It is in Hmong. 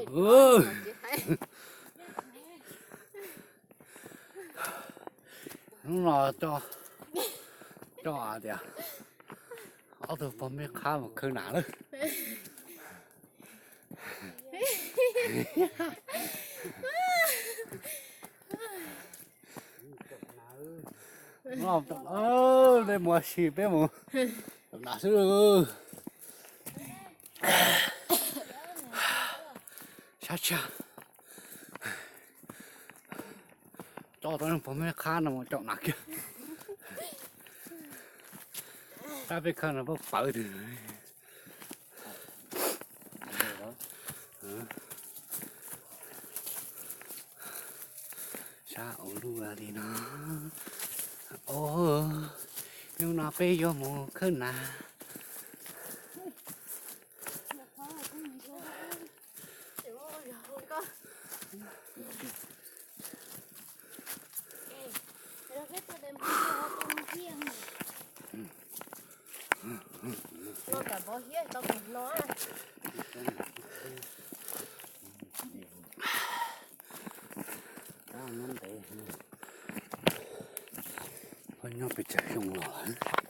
Hnub no coj, coj tias ob tug pog mej qhab mus khawb nas lawm. Dej mus ua si peb mus nas xwb. Sab tshiab, coj tau pog mej qhab no mus caum nas kiag. Tab peb khawb no pab pawv twg. Sab ua luaj li no. Hnub no peb yuav mus khawb nas. Peb nyob pes tsawg xyoo los lawm.